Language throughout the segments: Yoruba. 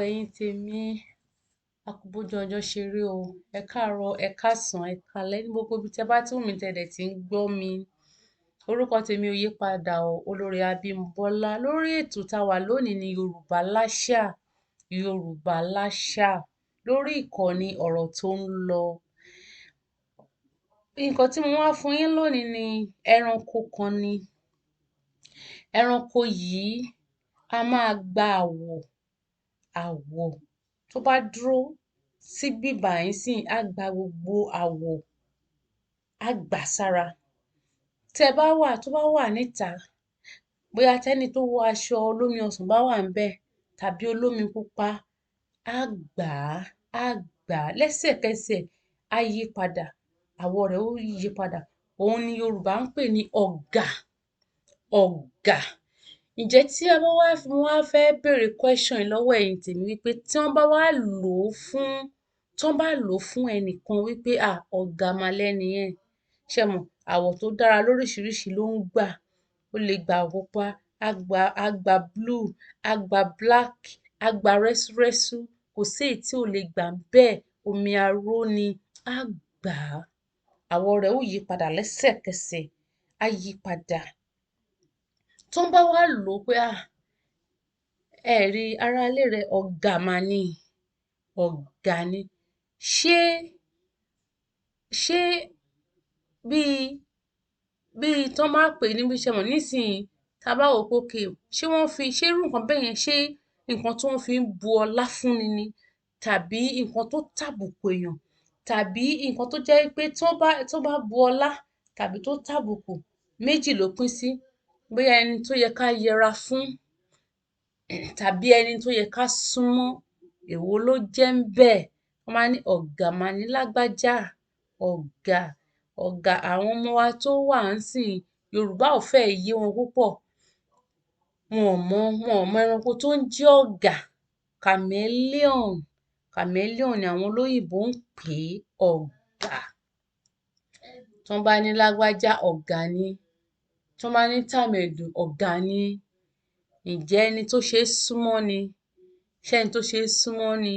Ẹ̀yin tèmi, a kú bójú ọjọ́ ṣe rí o. Ẹ káàárọ̀, ẹ káàsán, ẹ káalẹ́ ní gbogbo ibi tí ẹ bá tí wù mí tẹ́ dẹ̀ tí ń gbọ́ mi. Orúkọ tèmi ò yí padà o, Olórí Abímbọ́lá. Lórí ètò tá wà lónìí ní Yorùbá Láṣà, Yorùbá Láṣà, lórí ìkànnì ọ̀rọ̀ tó ń lọ. Nǹkan tí mo wá fún yín lónìí ni ẹranko kan ni. Ẹranko yìí a máa gba àwọ̀, àwọ̀ tó bá dúró síbí báyìí ńsìnyí, á gba gbogbo àwọ̀, á gbà á sára. Tẹ́ ẹ bá wà, tó bá wà níta, bóyá tẹ́ni tó wọ aṣọ olómi ọsàn bá wà ńbẹ̀ tàbí olómi pupa, á gbà á, á gbà á lẹ́sẹ̀kẹsẹ̀, á yí padà, àwọ̀ rẹ̀ ó yí padà. Òun ni Yorùbá ń pè ní ọ̀gà, ọ̀gà. Ǹjẹ́ tí a bá wá, mo wá fẹ́ bèèrè question yìí lọ́wọ́ ẹ̀yin tèmi wípé tí wọ́n bá wá lò ó fún, tí wọ́n bá lò ó fún ẹnìkan wípé à, ọ̀gà mà lẹni yẹn. Ṣé ẹ mọ̀, àwọ̀ tó dára lóríṣiríṣi ló ń gbà. Ó lè gba àwọ̀ pupa, á gba, á gba blue, á gba black, á gba rẹ́súrẹ́sú. Kò sí èyí tí ò lè gbà ńbẹ̀. Omi aró ni, á gbà á. Àwọ̀ rẹ̀ ó yí padà lẹ́sẹ̀kẹsẹ̀, á yí padà. Tí wọ́n bá wá lò ó pé à, ẹ rí ará ilé rẹ, ọ̀gà mà ni, ọ̀gà ni. Ṣé, ṣé bí, bí tí wọ́n bá pè é níbi, ṣé ẹ mọ̀ nísìnyí, tá a bá wò ó pé okay, ṣé wọ́n fi, ṣé irú nǹkan bẹ́yẹn, ṣé nǹkan tí wọ́n fi ń bu ọlá fúnni ni tàbí nǹkan tó tàbùkù èèyàn tàbí nǹkan tó jẹ́ wípé tí wọ́n bá, tí wọ́n bá bu ọlá tàbí tó tàbùkù, méjì ló pín sí. Bóyá ẹni tó yẹ ká yẹra fún tàbí ẹni tó yẹ ká súnmọ́, èwo ló jẹ́ ńbẹ̀? Wọ́n máa ń ní ọ̀gà mà ní lágbájá, ọ̀gà, ọ̀gà. Àwọn ọmọ wa tó wà ńsìnyí, Yorùbá ò fẹ́ẹ̀ yé wọn púpọ̀. Wọn ò mọ, wọn ò mọ ẹranko tó ń jẹ́ ọ̀gà. Chameleon, chameleon ni àwọn olóyìnbó ń pè é, ọ̀gà. Tí wọ́n bá ní lágbájá, ọ̀gà ni. Tí wọ́n bá ní tàmẹ̀dù, ọ̀gà ni. Ǹjẹ́ ẹni tó ṣe é súnmọ́ ni? Ṣé ẹni tó ṣe é súnmọ́ ni?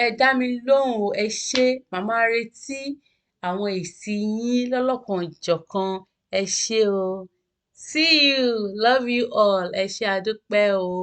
Ẹ dá mi lóhùn o, ẹ ṣé. Màá máa retí àwọn èsì yín lọ́lọ́kan-ò-jọ̀kan. Ẹ ṣé o. See you. Love you all. Ẹ ṣé, a dúpẹ́ o.